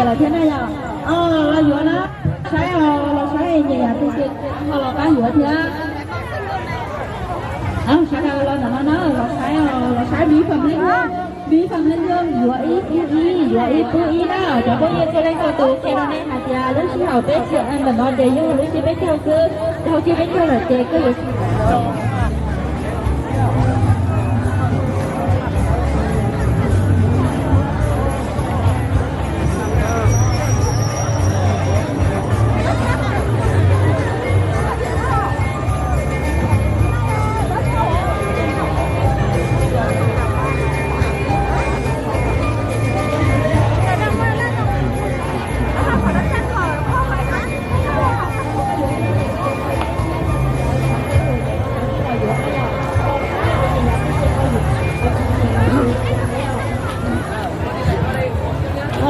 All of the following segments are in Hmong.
Lawm thiab na yom. Los yuav na, saib os, los saib nyiam yam twg ces ho los pab yuav thiab. Sawv daws los ntawm no na, los saib os, los saib Mỹ Phẩm Lê Hương, Mỹ Phẩm Lê Hương yuav ib pub ib, yuav ib pub ib na. Cov phooj ywg txhua leej txhua tus, qhia rau nej hais tias lub sij hawm peb tseem ntawm no ces yog lub sij peb caug xwb, dhau sij peb caug lawm ces koj yuav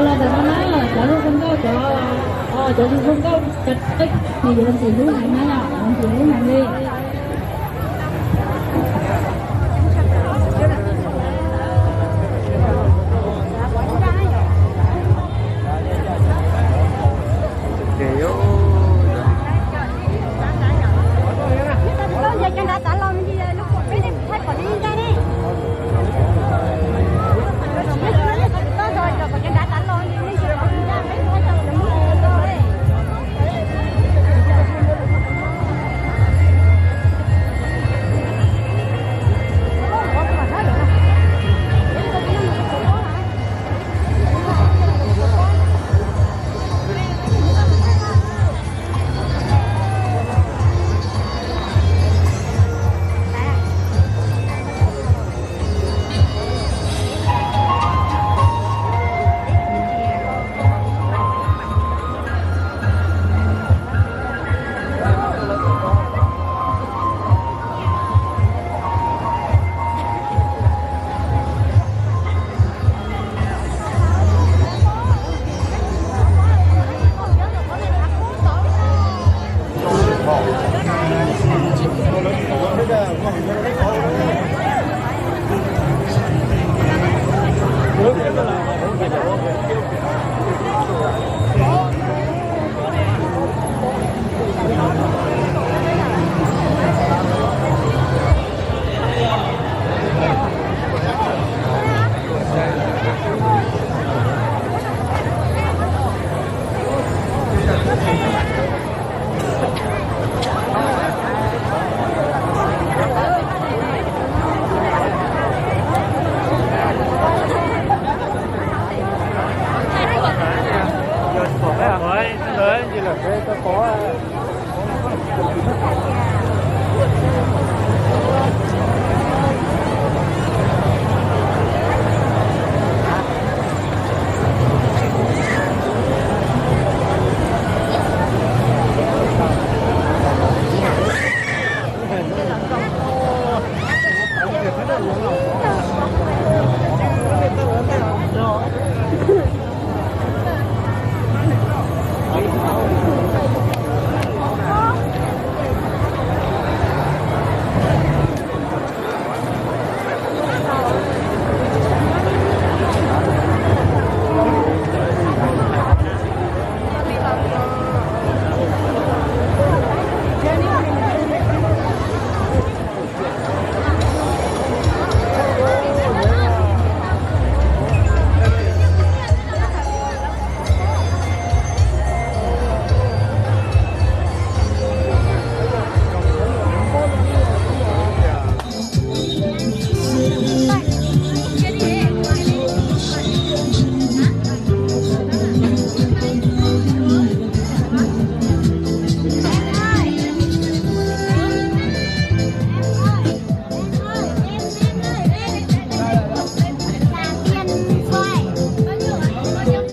Los ntawm no na, cov zoo nkauj, cov, cov zoo nkauj, cov nws yuav ntxim hlub heev na yom, yuav ntxim hlub heev li.